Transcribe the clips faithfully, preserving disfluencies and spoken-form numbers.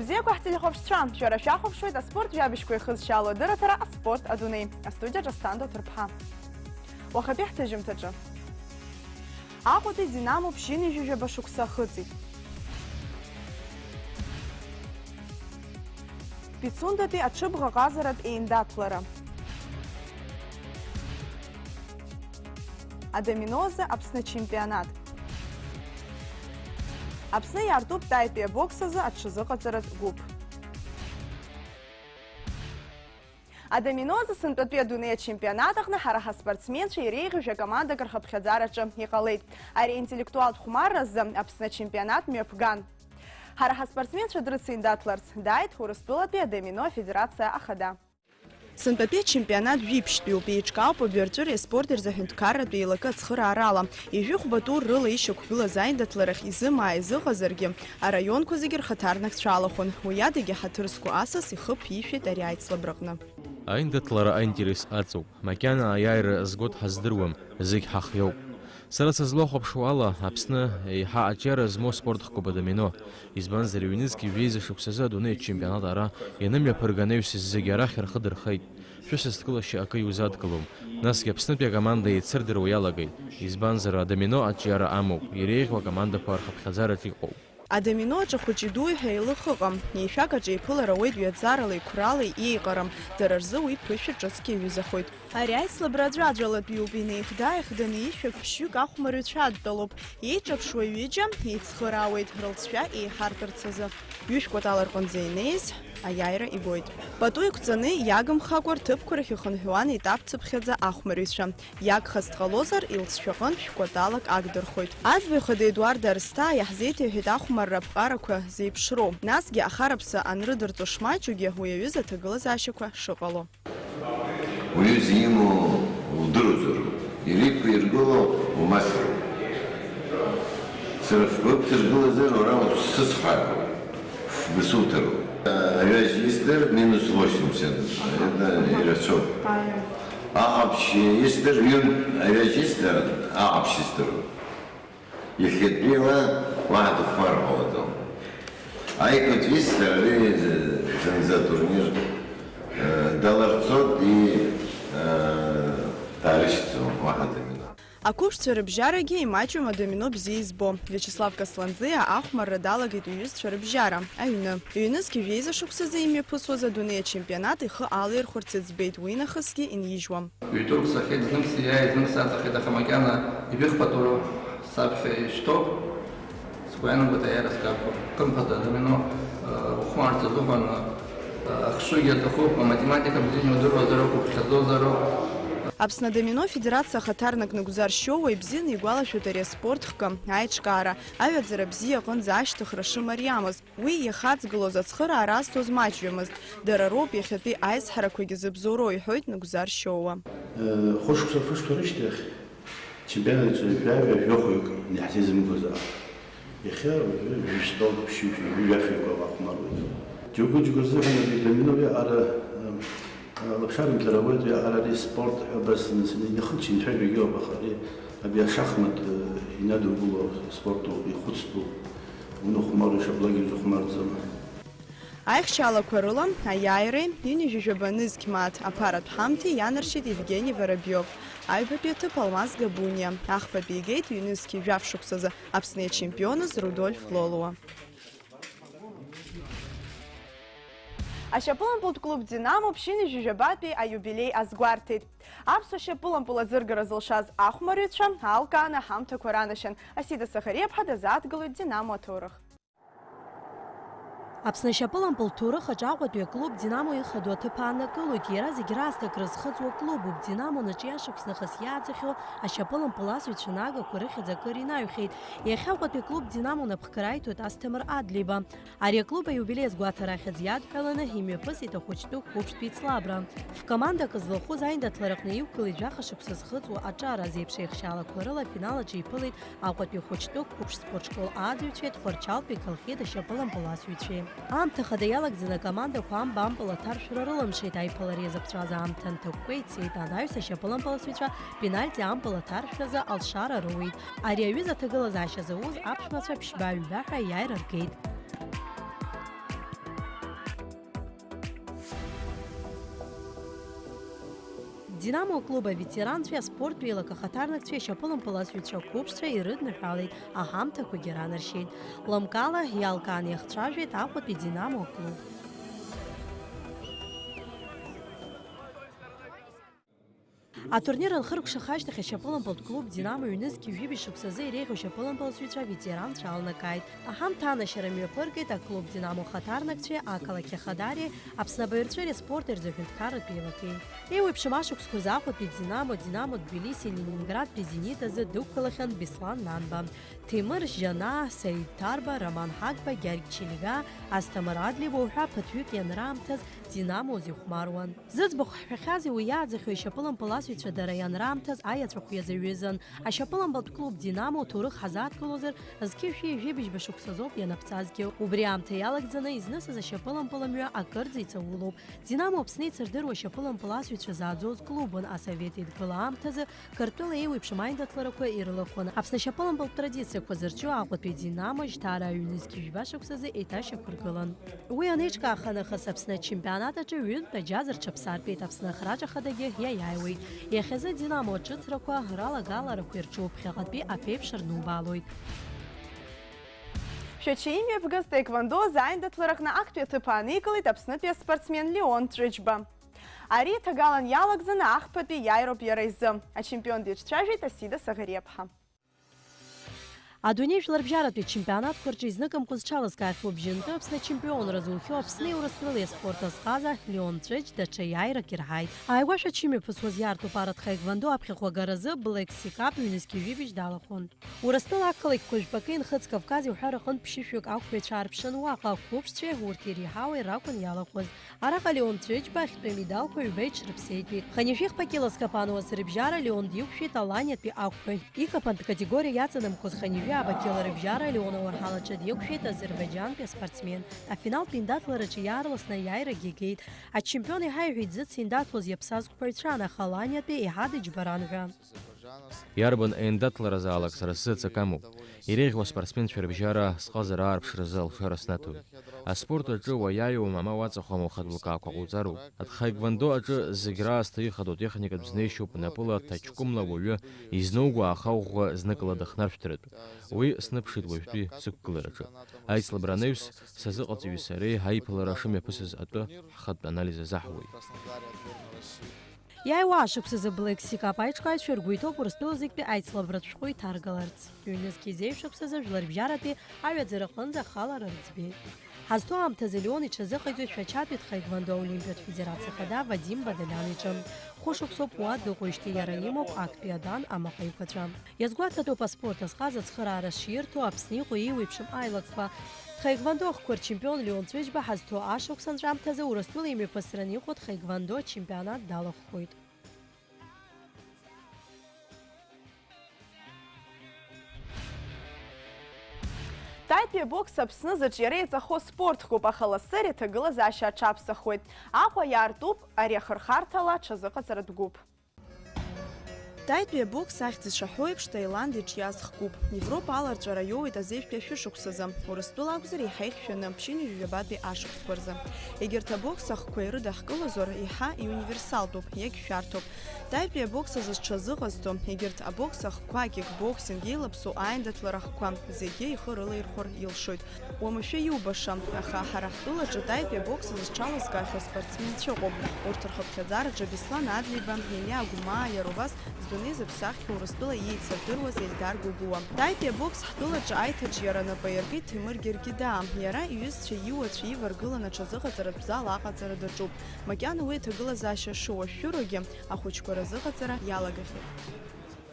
Бзиақәа ҳтелехәаԥшцәа, шәара шәахәаԥшуеит аспорт жәабжьқәа ихызшьало адырраҭара «Аспорт адунеи». Астудиаҿы Асҭанда Ҭырԥҳа. Уахатәи ҳҭыжьымҭаҿы. Аҟәатәи Динамо ԥшьынҩажәи жәаба шықәса ахыҵит. Пицундатәи аҽыбӷа ҟазаратә еиндаҭлара. Адомино азы Аԥсны ачемпионат. Аԥсны иаартуп таитәи абокс азы аҽазыҟаҵаратә гәыԥ. Адомино азы сынтәатәи адунеи ачемпионат аҟны ҳара ҳаспортсменцәа иреиӷьу жәа-командак рхыԥхьаӡараҿы иҟалеит. Ари аинтеллектуалтә хәмарра азы Аԥсны ачемпионат мҩаԥган. Ҳара ҳаспортсменцәа дрыцеиндаҭларц дааит Урыстәылатәи адомино афедерациа ахада. Сынтәатәи ачемпионат жәиԥшьтәиуп, еиҿкаауп абаҩрҵәыреи аспорти рзы аҳәынҭқарратә еилакы ацхыраарала. Ижәҩыхәба турла ишьақәгылаз аиндаҭларахь изымааиз ыҟазаргьы, араионқәа зегьы рхаҭарнакцәа алахәын. Уи адагьы ҳаҭыр зқәу асас ихы ԥишәеит ари аицлабраҟны. Аиндаҭлара аинтерес аҵоуп. Макьана аиааира згоит ҳаздыруам, зегь ҳахиоуп. Сара сызлахәаԥшуа ала, Аԥсны еиҳа аҿиара змоу спорт хкуп адомино. Избанзар, ҩнызқь жәеиза шықәсазы адунеи ачемпионат ара ианымҩаԥырга анаҩс зегьы арахь рхы дырхеит. Шәысасдкылашьа акы иузадкылом. Насгьы Аԥснытәи акоманда еицырдыруа иалагеит. Избанзар, адомино аҿиара амоуп, иреиӷьу акомандақәа рхыԥхьаӡараҿ иҟоуп. Адомино аҿы хәыҷи дуи ҳәа еилых ыҟам. Еишәак аҿы еиԥылар ауеит ҩаӡаралеи қәралеи иеиҟарам. Дара рзы уи ԥышәа ҿыцк иаҩызахоит. Ари аицлабра аӡәаӡәалатәиуп, инеихда-ааихданы ишәак ԥшьҩык ахәмарҩцәа адтәалоуп. Еиҿаԥшуа ҩыџьа еицхыраауеит, рылҵшәа еиҳарҭарц азы. Ҩышә кәатала рҟынӡа инеиз аиааира игоит. Пату иқәҵаны, иагымхакәа рҭыԥқәа рахь ихынҳәуан етап цыԥхьаӡа ахәмарҩцәа. Иагхаз дҟалозар, илҵшәаҟынтә шәкәаталак агдырхоит. Аӡбаҩ хада Едуард Арсҭаа иаҳзеиҭеиҳәеит ахәмарра аԥҟарақәа зеиԥшроу. Насгьы ахараԥсы анрыдырҵо шмаҷугьы, уи аҩыза аҭагылазаашьақәа шыҟало. Уаҩы зимоу удыруазароуп, иара иқәиргыло умаҷроуп. Сара фба бҭыргылазар, уара усысҳәароуп, фба суҭароуп. Аҩажә исҭар, минус восемьдесят, это ирацәоуп. Аҟаԥшь исҭар, ҩынтә аҩажә исҭар, аҟаԥшь исҭароуп. Иахьатәиала уаҳа дыхәмар ҟалаӡом. Аиқәаҵәа исҭар, ари зынӡа атурнир, э, даларцоит и, э, даарышьҭӡом, уаҳа домино. Ақәыԥшцәа рыбжьарагьы имаҷым адомино бзиа избо. Виачеслав Касланӡиа ахәмарра далагеит иҩызцәа рыбжьара, аҩны. Ҩнызқь жәеиза шықәсазы имҩаԥысуаз адунеи ачемпионат ихы алаирхәарц иӡбеит, уинахысгьы инижьуам. Ҩ-турк сахьеит, знык сиааит, знык саҵахеит, аха макьана ижәыхԥатәу саԥхьа ишьҭоуп. Сгәы иаанагоит аиааира згап. Хымԥада, адомино, э, ухәмарц азыҳәан, э, ахшыҩгьы аҭахуп, аматематика бзианы иудыруазароуп, уԥхьаӡозароуп. Аԥсны адомино афедерациа ахаҭарнак Нугзар Шьоуа ибзианы игәалашәоит ари аспорт хкы аиҿкаара, аҩаӡара бзиа аҟынӡа ашьҭыхра шымариамыз. Уи иахаҵгылоз ацхыраара азҭоз маҷҩымызт. Дара роуп иахьатәи аизҳарақәагьы зыбзоуроу, иҳәоит Нугзар Шьоуа. Э, хәышықәса фышықәса рышьҭахь, чемпионат аҿы жәаҩа жәохәҩык иаҳзеизымгозаап. Иахьа уажәы жәстол ԥшьҩы жәафҩык алахәмаруеит. Џьоукы-џьоукы рзыҳәан абри адомино уиаҟара, э, э, лаԥшаарымҭар ауеит, уиаҟара ари спорт ҳәа абас нас инахыччан ицәажәогьы ыҟоуп, аха ари абри ашахмат, э, инадукыло спорттәу, ихәыцтәу, унахәмаруа ишаблакгьы узыхәмарӡом. Аихшьаалақәа рыла, аиааиреи, ҩынҩажәи жәаба нызқь мааҭ аԥаратә ҳамҭеи ианаршьеит Евгени Воробиов. Аҩбатәи аҭыԥ Алмаз Габуниа, ахԥатәи игеит ҩнызқь жәаф шықәсазы Аԥсны ачемпионыз Рудольф Лолуа. Ашьапылампылтә клуб Динамо ԥшьынҩажәи жәабатәи аиубилеи азгәарҭеит. Аԥсуа шьапылампыл аӡыргара зылшаз ахәмарҩцәа алкааны аҳамҭақәа ранашьан. Асида Сахариаԥҳа дазааҭгылоит Динамо аҭоурых. Аԥсны ашьапылампыл ҭоурых аҿы Аҟәатәи аклуб Динамо ихадоу аҭыԥ ааннакылоит. Иара зегь раасҭа акрызхыҵуа клубуп. Динамо наҿ иашықәс нахыс иааӡахьоу ашьапылампыл асыҩцәа наагақәа рыхьӡ акыр инаҩхьеит. Иахьа Аҟәатәи аклуб Динамо напхгара аиҭоит Асҭамыр Адлеиба. Ари аклуб аиубилеи азгәаҭара ахьӡ иадҳәаланы имҩаԥысит ахәыҷтәы қәыԥштә еицлабра. Ф-командак злахәыз аиндаҭлараҟны иқәгылеит жәаха шықәса зхыҵуа аҿар. Азеиԥш еихшьаалақәа рыла афинал аҿы иԥылеит Аҟәатәи ахәыҷтәы қәыԥш спортшкол ааӡаҩцәеи Тҟәарчалтәи Колхида ашьапылампыл асыҩцәеи. Аамҭа хада иалагӡаны акомандақәа амба-ампыл аҭаршәра рылымшеит, аиԥылара иазыхҵәаз аамҭа нҭакәкәа ицеит, анаҩс ашьапылампыл асыҩцәа пенальти ампыл аҭаршәразы алшара роуеит. Ари аҩыза аҭагылазаашьа зауз аԥшәмацәа ԥшьба-ҩба ҳәа аиааира ргеит. Динамо аклуб аветеранцәеи аспорттә еилак ахаҭарнакцәеи ашьапылампыласҩцәа ақәыԥшцәа ирыдныҳәалеит, аҳамҭақәагьы ранаршьеит. Лымкаала иалкааны иахцәажәеит Аҟәатәи Динамо аклуб. Атурнир анхыркәшаха ашьҭахь ашьапылампылтә клуб Динамо ҩнызқьи жәибжь шықәсазы иреиӷьу ашьапылампыласҩцәа аветеранцәа алнакааит. Аҳамҭа анашьара мҩаԥыргеит аклуб Динамо ахаҭарнакцәеи ақалақь Ахадареи Аԥсны абаҩрҵәыреи аспорти рзы аҳәынҭқарратә еилакеи. Еиуеиԥшым ашықәсқәа рзы Аҟәатәи Динамо, Динамо Тбилиси, Ленинградтәи Зенит азы дықәгылахьан Беслан Нанба. Ҭемыр Жьанаа, Саид Ҭарба, Роман Ҳагба, Гьаргь Чилига, Асҭамыр Адлеиба уҳәа ԥыҭҩык ианраамҭаз Динамо азы ихәмаруан. Зыӡбахә ҳҳәахьази уи иааӡахьоу ашьапылампыласҩцәа дара ианраамҭаз аиаҵәахә иазаҩызан. Ашьапылампылтә клуб Динамо уҭоурых ҳазадкылозар, зқьи жәшәи жәибжьба шықәсазоуп ианаԥҵазгьы. Убри аамҭа иалагӡаны изнысыз ашьапылампыл амҩа акырӡа иҵаулоуп. Динамо Аԥсны ицырдыруа ашьапылампыласҩцәа зааӡоз клубын, асовет еидгыла аамҭазы Қырҭтәыла еиуеиԥшым аиндаҭларақәа ирылахәын. Аԥсны ашьапылампылтә традициақәа зырҿио Аҟәатәи Динамо жьҭаара ҩнызқь жәба шықәсазы еиҭашьақәыргылан. Уи анеиҿкааха нахыс Аԥсны ачемпионат аҿы ҩынтә аџьаз рҽаԥсартәеит, Аԥсны ахраҿа хадагьы иаиааиуеит. Иахьазы Динамо аҿыцрақәа, ралагаларақәа ирҿу ԥхьаҟатәи аԥеиԥш рнубаалоит. Шәача имҩаԥгаз таеквондо азы аиндаҭлараҟны актәи аҭыԥ ааникылеит Аԥснытәи аспортсмен Леон Ҵәыџьба. Ари ҭагалан иалагӡаны ахԥатәи иааироуп иара изы. Ачемпион дицәажәеит Асида Саӷариаԥҳа. Адунеи жәларбжьаратәи ачемпионатқәа рҿы изныкымкәа зҽалазкаахьоу бжьынтәы Аԥсны ачемпионра зухьоу Аԥсни Урыстәылеи аспорт азҟаза Леон Ҵәыџь даҽа иааирак ирҳаит. Ааигәа шәача имҩаԥысуаз иаарту апара ҭхаеквондо аԥхьахә агаразы Black Sea Cup ҩнызқьи жәибжь далахәын. Урыстәыла ақалақьқәа жәпакы, Нхыҵ Кавкази уҳәа рҟынтә ԥшьышәҩык ақәԥаҩцәа аарԥшын уаҟа, ақәыԥшцәеи урҭи иреиҳауеи ракәын иалахәыз. Араҟа Леон Ҵәыџьба ахьтәы амедалқәа ҩба иҽрыԥсеитәит. Хынҩажәи хԥа кьылас капануаз рыбжьара Леон диқәшәеит аланиатәи ақәԥаҩ. Икапантә категориа иаҵанамхоз хынҩажәи ааба кьыла рыбжьара Леон ауарҳалаҿы диқәшәеит азербаиџьантәи аспортсмен. Афиналтә индаҭлараҿы иаарласны аиааирагьы игеит. Ачемпион еиҳа иҳәеит зыц индаҭлоз иаԥсаз қәԥаҩцәан, аха аланиатәи еиҳа дыџьбаран ҳәа. Иарбан еиндаҭларазаалак сара сзы аҵакы амоуп. Иреиӷьу аспортсменцәа рыбжьара сҟазара аарԥшразы алшара снаҭоит. Аспорт аҿы уаиааиуама, ма уаҵахома ухатә лкаақәа ҟауҵароуп. Атхаеквондо аҿы зегь раасҭа ихадоу техникатә знеишьоуп, напыла, ҭаҷкәымла ауаҩы изнауго аахаӷәӷәа зныкала дыхнаршәҭратәы. Уи сныԥшит уажәтәи сықәгылараҿы. Аицлабра анаҩс, сазыҟаҵаҩи сареи аиԥылара шымҩаԥысыз атәы ҳхатә анализ азаҳуеит. Иааиуа ашықәсазы Black Sea Cup аиҿкааҩцәа ргәы иҭоуп Урыстәыла зегьтәи аицлабратә шәҟәы иҭаргаларц. Ҩнызқьи зеижә шықәсазы жәларбжьаратәи аҩаӡара аҟынӡа ахалара рыӡбеит. Ҳазҭоу аамҭазы Леон иҽазыҟаиҵоит Шәачатәи тхаеквондо аолимпиатә федерациа ахада Вадим Бадалян иҿы. Хәышықәсоуп уа дыҟоижьҭеи иара имоуп актәи адан амаҟа еиқәаҵәа. Иазгәаҭатәуп аспорт азҟаза ацхыраара ширҭо Аԥсны иҟоу еиуеиԥшым аилакқәа. Тхаеквондо ахқәа рчемпион Леон Ҵәыџьба ҳазҭоу ашықәс анҵәамҭазы Урыстәыла имҩаԥысран иҟоу тхаеквондо ачемпионат далахәхоит. Таитәи абокс Аԥсны зыҿиара иаҵахо спортгәыԥ, аха лассы ари аҭагылазаашьа аҽаԥсахуеит. Аҟәа иаартуп ари ахырхарҭала аҽазыҟаҵаратә гәыԥ. Таитәи абокс ахьӡ ишаҳәо еиԥш, Таиланд иҿиаз хгәыԥ. Европа аларҵәара иоуеит азеижәтәи ашәышықәсазы, Урыстәыла акәзар, еиҳа ихьшәаны, ԥшьынҩажәи жәабатәи ашықәсқәа рзы. Егьырҭ абокс ахқәа ирыдаҳкылозар, еиҳа иуниверсалтәуп, иагьшәарҭоуп. Таитәи абокс азы зҽазыҟазҵо, егьырҭ абокс ахқәа, кикбоксинг, еилаԥсоу аиндаҭлара ахқәа, зегьы ихы рылаирхәар илшоит. Уамашәа иубаша, аха ҳара ҳтәылаҿы таитәи абокс азы зҽалазкаахьоу аспортсменцәа ыҟоуп. Урҭ рхыԥхьаӡараҿы Беслан Адлеиба, Елиа Гәмаа, иара убас здунеи зыԥсаххьоу Урыстәыла иеицырдыруаз Ельдар Гәыгәуа. Таитәи абокс ҳтәылаҿы аиҭаҿиара нап аиркит Ҭемыр Гергидаа. Иара иҩызцәа, иуацәа иваргыланы аҽазыҟаҵаратә зал аҟаҵара даҿуп. Макьана уи аҭагылазаашьа шуашәшәырогьы, ахәыҷқәа разыҟаҵара иалагахьеит.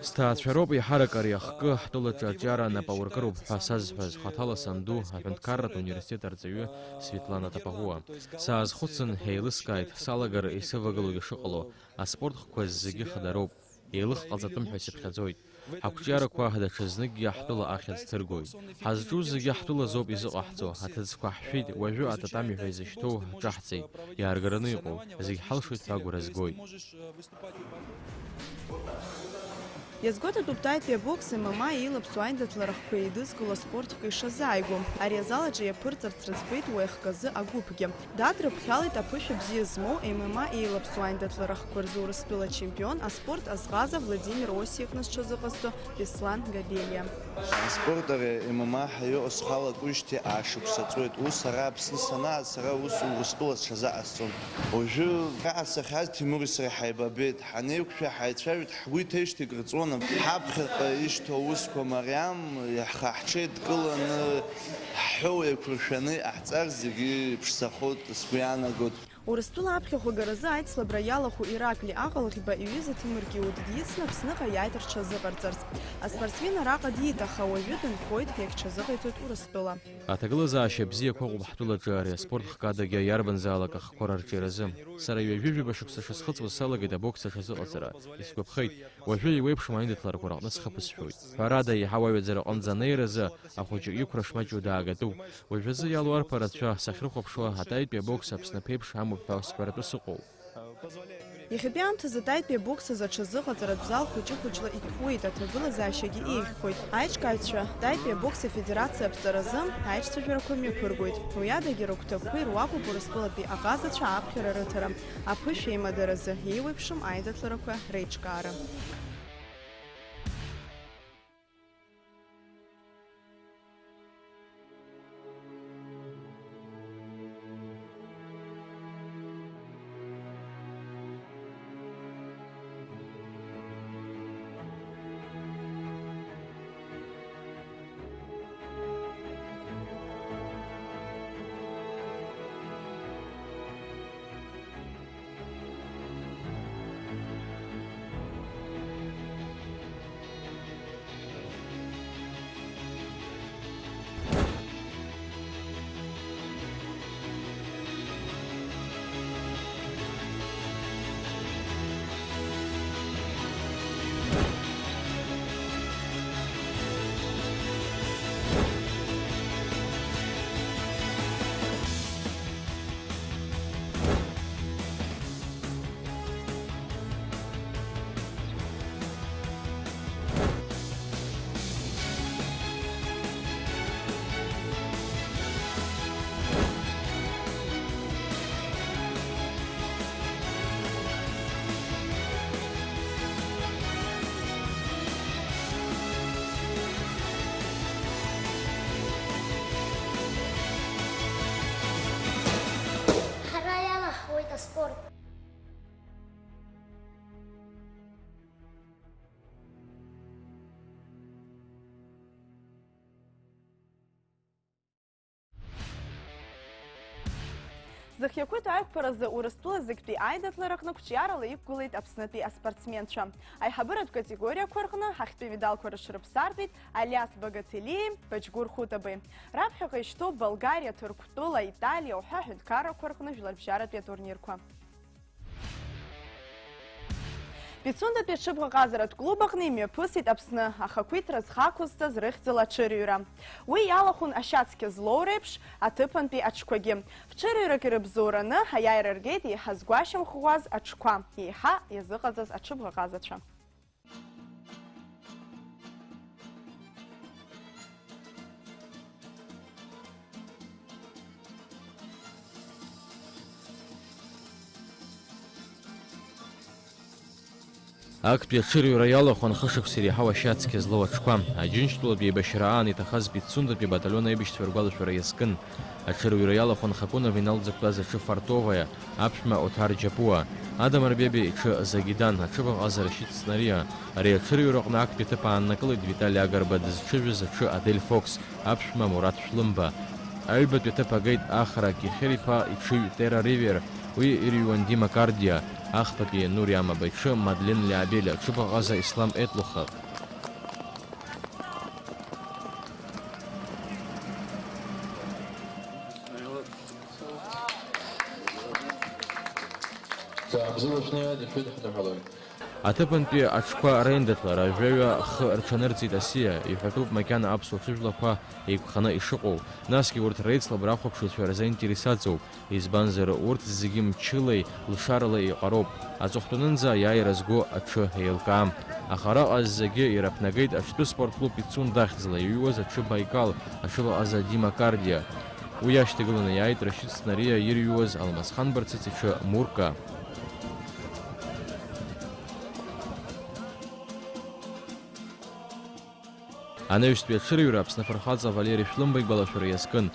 Сҭаацәа роуп еиҳарак ари ахкы ҳтәылаҿы аҿиара нап ауркыроуп ҳәа сазҳәаз, хаҭала санду, аҳәынҭқарратә университет арҵаҩы Светлана Тапаӷәуа. Саазхәыцын, еилыскааит, салагар исывагылоугьы шыҟало, аспорт хкқәа зегьы хдароуп, еилых ҟаҵатәым ҳәа исыԥхьаӡоит. Ҳақәҿиарақәа даҽазныкгьы ҳтәыла ахьӡ ҭыргоит. Ҳазҿу зегьы ҳтәылазоуп изыҟаҳҵо, аҭыӡқәа ҳшәит, уажәы ататами ҳәа изышьҭоу ҳҿаҳҵеит, иааргараны иҟоуп, зегь ҳалшоит ҳәа агәра згоит. Иазгәаҭатәуп Таитәи абокс, М М А еилаԥсоу аиндаҭларахқәа еидызкыло аспорт хкы ишазааигәоу. Ари азал аҿы иаԥырҵарц рыӡбеит уи ахкы азы агәыԥгьы. Дад рыԥхьалеит аԥышәа бзиа змоу М М А еилаԥсоу аиндаҭларахқәа рзы Урыстәыла ачемпион, аспорт азҟаза Владимир Осиа иҟны зҽазыҟазҵо Беслан Габелиа. Аспорт ари М М А ҳәа иҟоу схалакуижьҭеи аашықәса ҵуеит. Ус ара Аԥсны санаа, сара ус Урыстәыла сҽазыҟасҵон. Уажәы араҟа сахьааз Ҭемури сареи ҳаибабеит. Ҳанеиқәшәа ҳаицәажәеит, ҳгәы иҭеижьҭеи кыр ҵуан. Ҳаԥхьаҟа ишьҭоу аусқәа мариам, ҳхы-ҳҿы еидкыланы, ҳҳәоу еиқәыршәаны иҟаҳҵар зегьы иԥшӡахоит, сгәы иаанагоит. Урыстәыла аԥхьахә агаразы аицлабра иалахәу Иракли Аҟалӷьба иҩыза Ҭемыр Киут дицны Аԥсныҟа иааит рҽазыҟарҵарц. Аспортсмен араҟа диит, аха уажәы дынхоит, иагьҽазыҟаиҵоит Урыстәыла. Аҭагылазаашьа бзиақәа ыҟоуп ҳтәылаҿы ари аспорт хкадагьы иарбанзаалак ахқәа рырҿиаразы. Сара ҩажәи жәаба шықәса шысхыҵуаз салагеит абокс аҽазыҟаҵара. Исгәаԥхеит, уажәы еиуеиԥшым аиндаҭларақәа рҟны схы ԥысшәоит. Ҳәарада, еиҳа уаҩаӡара аҟынӡа анеиразы ахәыҷы иқәра шмаҷу даагаӡоуп. Уажәазы иалоу арԥарацәа сахьрыхәаԥшуа, атаитәи абокс Аԥсны аԥеиԥш амоуп ҳәа сҳәаратәы сыҟоуп. Иахьатәи аамҭазы Таитәи абокс азы аҽазыҟаҵаратә зал хәыҷы-хәыҷла иҭәуеит, аҭагылазаашьагьы еиӷьхоит. Аиҿкааҩцәа Таитәи абокс афедерациа аԥҵаразы аиҿцәажәарақәа мҩаԥыргоит. Уи адагьы рыгәҭакқәа ируакуп Урыстәылатәи аҟазацәа аԥхьара рыҭара, аԥышәа еимадаразы еиуеиԥшым аидаҭларақәа реиҿкаара. Ҳара иалаҳхуеит аспорт. Зхы иақәиҭу аиқәԥаразы Урыстәыла зегьтәи аидаҭлара аҟны қәҿиарала иқәгылеит Аԥснытәи аспортсменцәа. Аиҳабыратә категориақәа рҟны ҳахьтәи медалқәа рыҽрыԥсартәит Алиас Багателиеи Баџьгәыр Хәытабеи. Раԥхьаҟа ишьҭоуп Болгариа, Ҭырқәтәыла, Италиа уҳәа аҳәынҭқаррақәа рҟны жәларбжьаратәи атурнирқәа. Пицундатәи аҽыбӷаҟазаратә клуб аҟны имҩаԥысит Аԥсны ахақәиҭра зхы ақәызҵаз рыхьӡала аҽырҩра. Уи иалахәын ашьацқьа злоу реиԥш аҭыԥантәи аҽқәагьы. Фҽырҩрак ирыбзоураны аиааира ргеит еиҳа згәашьамхәуаз аҽқәа, еиҳа иазыҟаҵаз аҽыбӷаҟазацәа. Актәи аҽырҩра иалахәын хышықәса иреиҳау ашьацқьа злоу аҽқәа. Аџьынџьтәылатә еибашьра аан иҭахаз Пицундатәи абаталион аибашьцәа ргәалашәара иазкын. Аҽырҩра иалахәын Хакуновиа иналҵыртәаз аҽы Фартовая, аԥшәма Оҭар Џьапуа, Адамыр Бебиа иҽы Загидан, аҽыбӷаҟаза Рашьыҭ Снариа. Ари аҽырҩраҟны актәи аҭыԥ ааннакылеит Витали Агарба дызҽыжәыз аҽы Адель Фокс, аԥшәма Мураҭ Шәлымба. Аҩбатәи аҭыԥ агеит Ахра Кихер-иԥа иҽыҩ Тера Ривер, уи ирыҩуан Дима Кардиа, ахԥатәи Нури Амаба иҽы Мадлен Лиабель, аҽыбӷаҟаза Ислам Етлуха. Ҵаамза уашәнеиааит, ишәыдҳныҳәалоит. Аҭыԥантәи аҽқәа реиндаҭлара жәаҩа хы рҽанырҵеит асиа, иҳәатәуп макьана аԥсуа ҽыжәлақәа еиқәханы ишыҟоу, насгьы урҭ реицлабра ахәаԥшыҩцәа рзы интересаӡоуп, избанзар, урҭ зегьы мчылеи лшаралеи еиҟароуп, аҵыхәтәанынӡа аиааира зго аҽы еилкаам. Аха араҟа зегьы ираԥнагеит аҽтәы спорт клуб Пицунда ахьӡала иҩуаз аҽы Байкал, аҽыбаҟаза Дима Кардиа. Уи иашьҭагыланы иааит Рашьыҭ Снариа ирҩуаз Алмасхан Барцыц иҽы Мурка. Анаҩстәи аҽырҩра Аԥсны афырхаҵа Валери Шәлымба игәалашәара иазкын.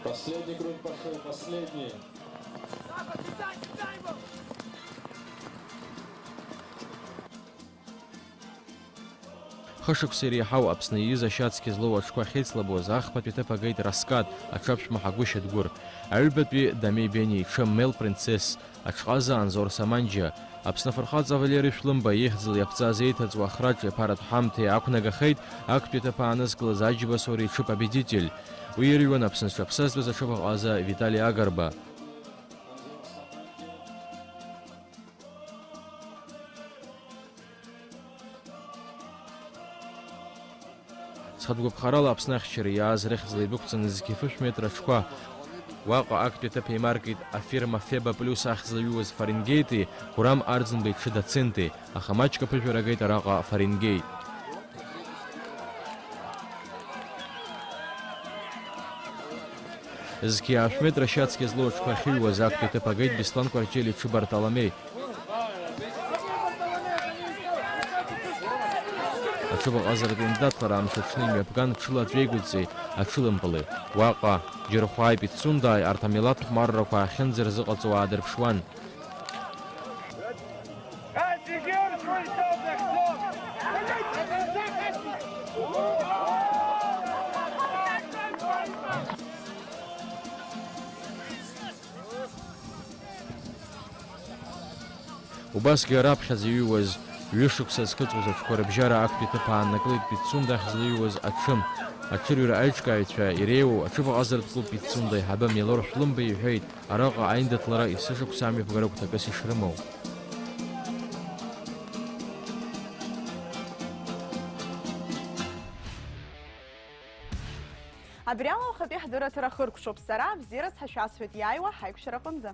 Последний круг пошёл, последний. Хышықәса иреиҳау Аԥсны ииз ашьацқьа злоу аҽқәа ахьеицлабуаз, ахԥатәи аҭыԥ агеит Раскат, аҽаԥшәма Ҳагәышьа Дгәыр. Аҩбатәи Дамеи Бениа иҽы Мел Принцесс, аҽҟаза Анзор Саманџьа. Аԥсны афырхаҵа Валери Шәлымба ихьӡала иаԥҵаз еиҭаҵуа ахраҿи аԥаратә ҳамҭеи ақәнагахеит актәи аҭыԥ аанызкылаз Аџьба Сориа иҽы Победитель. Уи ирҩуан Аԥсны зҽаԥсазтәыз аҽыбӷаҟаза Витали Агарба. Зхатә гәаԥхарала Аԥсны ахьчара иааз рыхьӡала идәықәҵаны зқьи фышә метра аҽқәа. Уаҟа актәи аҭыԥ еимаркит афирма Феба Плюс ахьӡала иҩуаз Фаренгеити Гурам Арӡынба иҽы Доценти, аха маҷк аԥыжәара агеит араҟа Фаренгеит. Зқьи аашә метра ашьацқьа злоу аҽқәа ахьыҩуаз актәи аҭыԥ агеит Беслан Кәарҷели иҽы Бартоломеи. Аҽыбӷаҟазаратә еиндаҭлара амш аҽны имҩаԥган ҽыла аҵәеигәыҵәҵәеи аҽылымпыли. Уаҟа џьархәааи Пицундааи арҭ амилаҭ хәмаррақәа ахьынӡарзыҟаҵоу аадырԥшуан. Убасгьы раԥхьаӡа иҩуаз, ҩышықәса зхыҵуаз аҽқәа рыбжьара актәи аҭыԥ ааннакылеит Пицунда ахьӡала иҩуаз аҽы. Аҽырҩра аиҿкааҩцәа иреиуоу аҽыбӷаҟазаратә клуб Пицунда аиҳабы Милор Шәлымба иҳәеит, араҟа аиндаҭлара есышықәса амҩаԥгара гәҭакыс ишрымоу. Абри ала уахатәи ҳдырраҭара хыркәшоуп. Сара абзиараз ҳәа шәасҳәоит иааиуа ҳаиқәшәараҟынӡа.